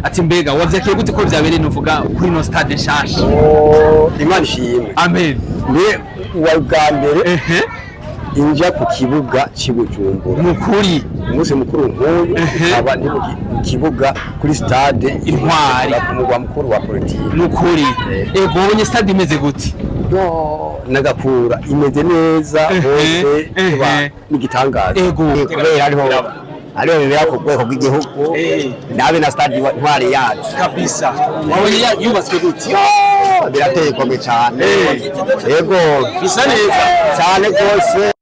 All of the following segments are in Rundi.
Ati mbega wavyakiye gute ko vyabereye, nuvuga kuri ino stade nshasha? Imana ishimwe. Amen. Mbe wa bwa mbere inja ku kibuga cy'i Bujumbura. Nukuri. Umunsi mukuru nk'uyu ukaba ndi mu kibuga kuri stade Intwari. ku mugwa mukuru wa politiki. Nukuri. Ego, wabonye stade imeze gute? Yo, nagakura imeze neza hose, kuba n'igitangaza. Kubera hariho bibera ku rwego rw'igihugu nabe na stade Intwari yacu. Kabisa, wabonye yubatswe gute? Yo, birateye igomwe cyane. Yego. Bisa neza. Cyane rwose.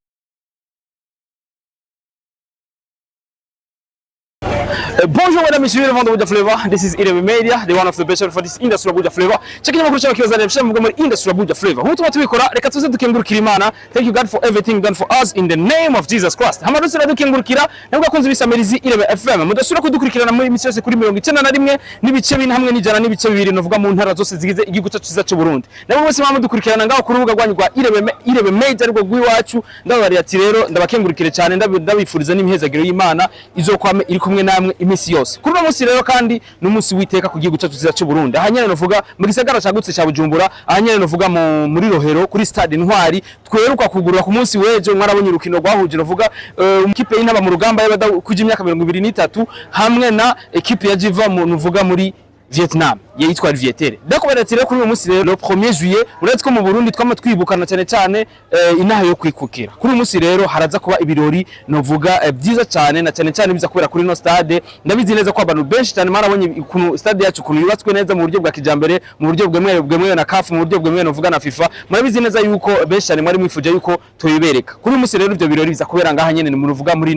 Bonjour mesdames, messieurs, les vendeurs de Flavor. This is Irebe Media, the one of the best for this industry of Buja Flavor. Check in cyangwa kibazo ndabisha muvuga muri industry of Buja Flavor. Nkuko tuba tubikora, reka tuze dukengurukira Imana. Thank you God for everything done for us in the name of Jesus Christ. Hama dusura dukengurukira nabwo akunze bisamirizi Irebe FM. Mudasura kudukurikirana muri imisi yose kuri 91.4 hamwe n'100.2, novuga mu ntara zose zigize igihugu cyacu cyiza cy'u Burundi. Nabo bose bama dukurikirana ngaho ku rubuga rwanyu rwa Irebe Media, ariko rw'iwacu, ndababariye ati rero ndabakengurukire cyane, ndabifuriza n'imihezagiro y'Imana izokwame iri kumwe namwe iminsi yose. Kuri uno munsi rero kandi ni umunsi w'iteka ku gihugu cyacu cyiza cy'u Burundi. Aha nyene novuga mu gisagara cagutse ca Bujumbura, aha nyene novuga muri Rohero kuri stade Intwari tweruka kugurura ku munsi w'ejo. Mwarabonye urukino rwahuje novuga ikipe y'Intamba mu rugamba y'abadakuja imyaka 23 hamwe na ekipe ya Jiva mu novuga muri Vietnam yitwa Vietel. Ndakubara ati rero kuri uyu munsi rero, le 1er juillet, uretse ko mu Burundi twama twibukana cyane cyane inaha yo kwikukira. Kuri uyu munsi rero haraza kuba ibirori novuga byiza cyane, na cyane cyane biza kubera kuri no stade. Ndabizi neza ko abantu benshi cyane marabonye ukuntu stade yacu ukuntu yubatswe neza mu buryo bwa kijambere, mu buryo bwemewe na CAF, mu buryo bwemewe novuga na FIFA. Murabizi neza yuko benshi cyane mwari mwifuje yuko tubibereka. Kuri uyu munsi rero ivyo birori biza kubera ngaha nyene mu ruvuga muri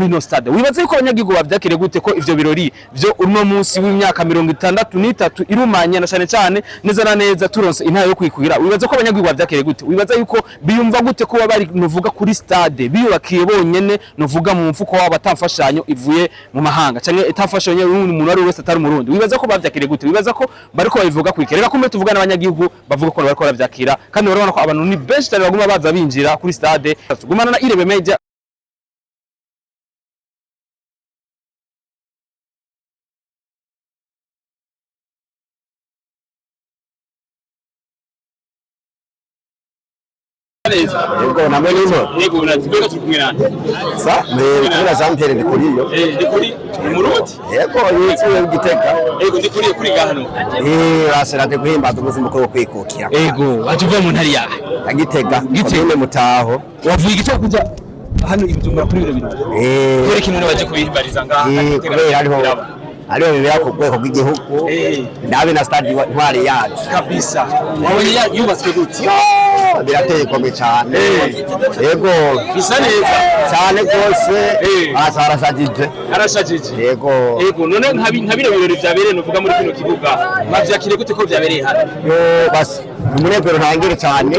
no stade. Wibaze yuko abanyagihugu bavyakire gute ko ivyo birori vyo uno munsi w'imyaka 63 irumanye, na cyane cyane neza na neza turonse intara yo kwikukira? Wibaza ko abanyagihugu bavyakire gute? Wibaza yuko biyumva gute kuba bari nuvuga kuri stade biyubakiye bonyene, nuvuga mu mfuko wabo, atamfashanyo ivuye mu mahanga canke itamfashanyo y'undi muntu ari wese atari umurundi? Wibaza ko bavyakire gute? Wibaza ko bariko babivuga kwiki? Reka kumbe tuvuga n'abanyagihugu bavuga ko bariko baravyakira, kandi urabona ko abantu ni benshi cyane baguma baza binjira kuri stade. Gumana na Irebe Media. Yego, namwe nimo. Yego, natwe turi kumwe nande? Sa mwe Jean Pierre Ndikuriyo. Ndikuri Murundi. Yego, yitwa Gitega. Yego, ndikuriye kuri gahano. Baseraje guhimbaza umunsi mukuru wo kwikukira. Ego, waje uvuye mu ntara yawe? Ya Gitega. Gitega. Komine Mutaho. Wavuye igito kuja hano i Bujumbura kuri bino birori? Kubera ikintu baje kubihimbariza ngaha? Kubera hariho bibera ku rwego rw'igihugu nabe na stade Intwari yacu. Kabisa, wabonye yubatswe gute? Yo, birateye igomwe cyane. Yego. Bisa neza. Cyane rwose. Harashajije. Arashajije. Yego. Ego, none nka bino birori vyabereye nuvuga muri kino kibuga, mwavyakiriye gute ko vyabereye hano? Yo, basi umunezero ntangire cyane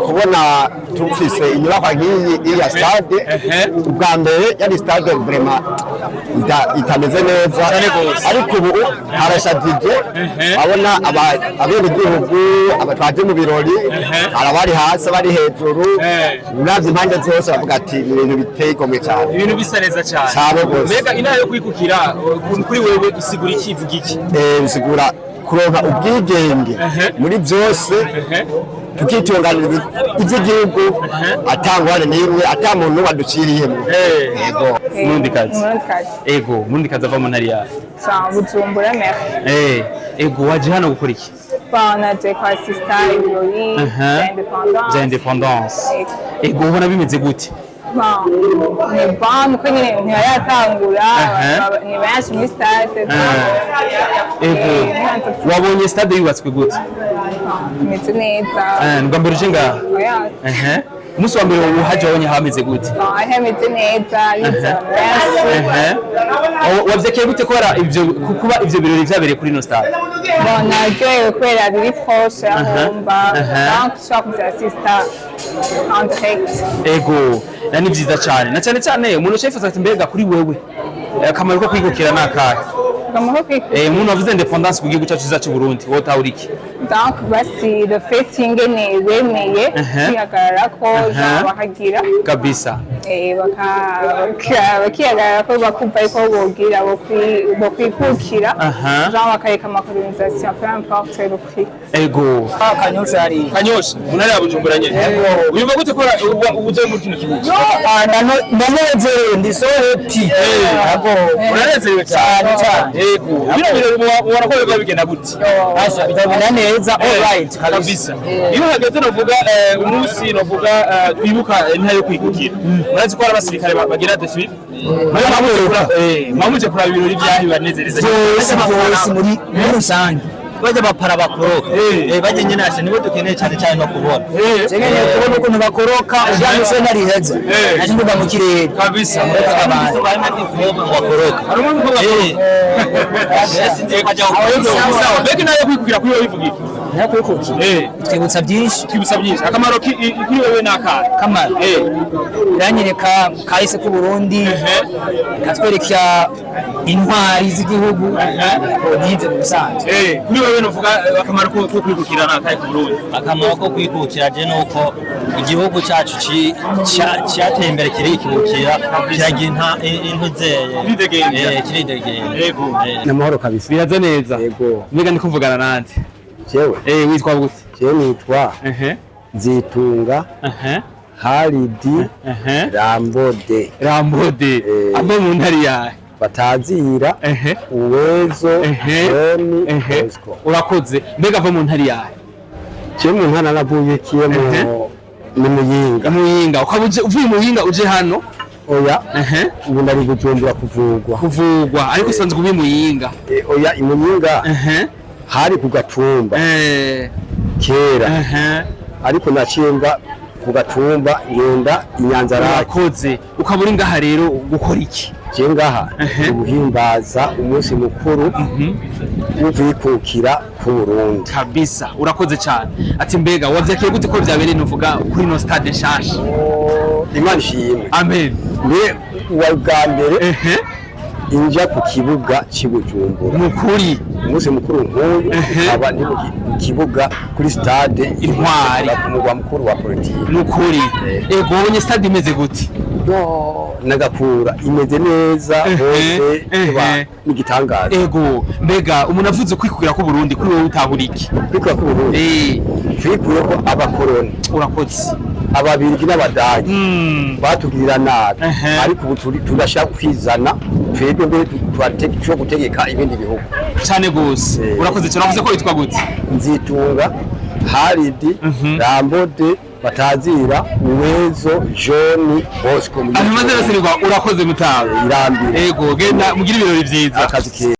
kubona tufise inyubakwa nk'iyi iya stade. Ubwa mbere yari stade vraiment itameze neza. Cyane gose. Ariko ubu harashajije, abona abenegihugu abatwaje mu birori, hari abari hasi, abari hejuru. Uravye impande zose bavuga ati ni ibintu biteye igomwe cyane. Ibintu bisa neza cyane. Cyane gose. Mbega inaha yo kwikukira kuri wewe isigura iki, ivuga iki? Bisigura kuronka ubwigenge muri byose, tukitunganiriza iby'igihugu atangwane n'imwe, ata muntu waduciriyemo. Yego. Murundikazi. Murundikazi. Ego, Murundikazi ava mu ntara yawe? Jean Bujumbura Mer. Ego, waje hano gukora iki? Bon, naje kwasista ibirori bya indépendance. Bya indépendance. Yego. Ego, ubona bimeze gute? Bon, ni bon nuko nyine ntibaratangura, ni benshi muri stade. Ego, wabonye stade yubatswe gute? Imeze neza. Ni ubwa mbere uje ngaha? Oya. Umunsi wa mbere uhaje wabonye hameze gute? Bon, aho imeze neza, yuzuye abantu benshi. Wavyakiye gute kubera ivyo kuba ivyo birori vyabereye kuri ino stade? Bon, naryohewe kubera biri proche aho mba, donc nshobora kuvyasista en direct. Ego, na ni vyiza cyane, na cyane cyane umuntu yifuza ati mbega kuri wewe akamaro ko kwikukira ni akahe? Akamaro ko kwikukira. Umuntu wavuze indépendance ku gihugu cyacu cyiza cy'u Burundi, wowe utahura iki? Donc basi le fait ingene bemeye kwihagararako, genre bakagira bakihagarara ko bakumva yuko bogira bokwikukira, genre bakareka amacolonisation, peu importe le prix. Ego. Kanyosha hari. Kanyosha, mu ntara ya Bujumbura nyene. Wiyumva gute ko uje muri kino kibuga? Ndanezerewe, ndi so happy. Yego. Uranezerewe cyane? Cyane cyane. Ego, bino birori mubona ko biba bigenda gute? Asha, bizagenda neza, all right. Kabisa. Iyo hageze novuga umunsi novuga twibuka intare yo kwikukira, murazi ko hari abasirikare bagira défilé. Mwamuje kuraba ibirori vyaho bibanezereza? Byose byose muri rusange. Bajya bapara bakoroka. Bajya nyine, asha, nibo dukeneye cyane cyane no kubona. Nkeneye kubona ukuntu bakoroka ujya nariheza. Naje nduga mu kirere. Kabisa. Bakoroka. Hari umuntu Sinzi ko ajya gukoroka. Sawa, mbega nayo kwikukira kuri wowe bivuga iki? Ntakwikukira. Twibutsa byinshi. Twibutsa byinshi. Akamaro kuri wewe ni akahe? Kamaro. Biranyereka kahise k'u Burundi, bikatwereka intwari z'igihugu n'ibyo mu bisanzwe. Kuri wewe novuga akamaro ko kwikukira ni akahe ku Burundi? Akamaro ko kwikukira je nuko igihugu cyacu cyateye imbere, kirikukira, kiragira intuzeye. Kiridegembya. Kiridegembya. Yego. N'amahoro kabisa. Biraza neza. Yego. Mbega ndi kuvugana nande? Jewe? Witwa gute? Jewe nitwa Nzitunga Haridi Rambode. Rambode. Ava mu ntari yawe? Batazira Uwezo Joni Bosco. Urakoze. Mbega ava mu ntari yawe? Je mu ntara navukiye mu ni Muyinga. Muyinga. Ukaba uvuye Muyinga uje hano? Oya, ubu ndari Bujumbura kuvugwa. Kuvugwa, ariko usanzwe ubi Muyinga? Oya, i Muyinga hari ku Gatumba kera, ariko naciye mva ku Gatumba ngenda Inyanza-Lac. Urakoze. Ukaba uri ngaha rero gukora iki? Je ngaha uguhimbaza umunsi mukuru wo kwikukira ku Burundi. Kabisa, urakoze cyane. Ati mbega wavyakiye gute ko vyabereye nuvuga kuri no stade nshasha? Imana ishimwe. Amen. Mbe uwa bwa mbere inja ku kibuga c'i Bujumbura. Mukuri. Umunsi mukuru nk'uyu ukaba ndi mu kibuga kuri stade Intwari. ku mugwa mukuru wa politiki. Nukuri. Ego, wabonye stade imeze gute? Nagakura imeze neza hose, kuba n'igitangaza. Ego, mbega umuntu avuze kwikukira ku Burundi, kuri wowe utahura iki? Kwikura ku Burundi, twikuye ko abakoroni, Urakoze. Ababirigi n'Abadagi batugirira nabi, ariko ubu turashaka kwizana twebwe mbere tushobora gutegeka ibindi bihugu. Cyane gose. Urakoze cyane. Uravuze ko witwa gute? Nzitunga Haridi Rambode batazira Uwezo John Bosco. Amaze basirwa. Urakoze mutawe. Irambire. Ego, genda mugire ibirori vyiza. Akazi keza.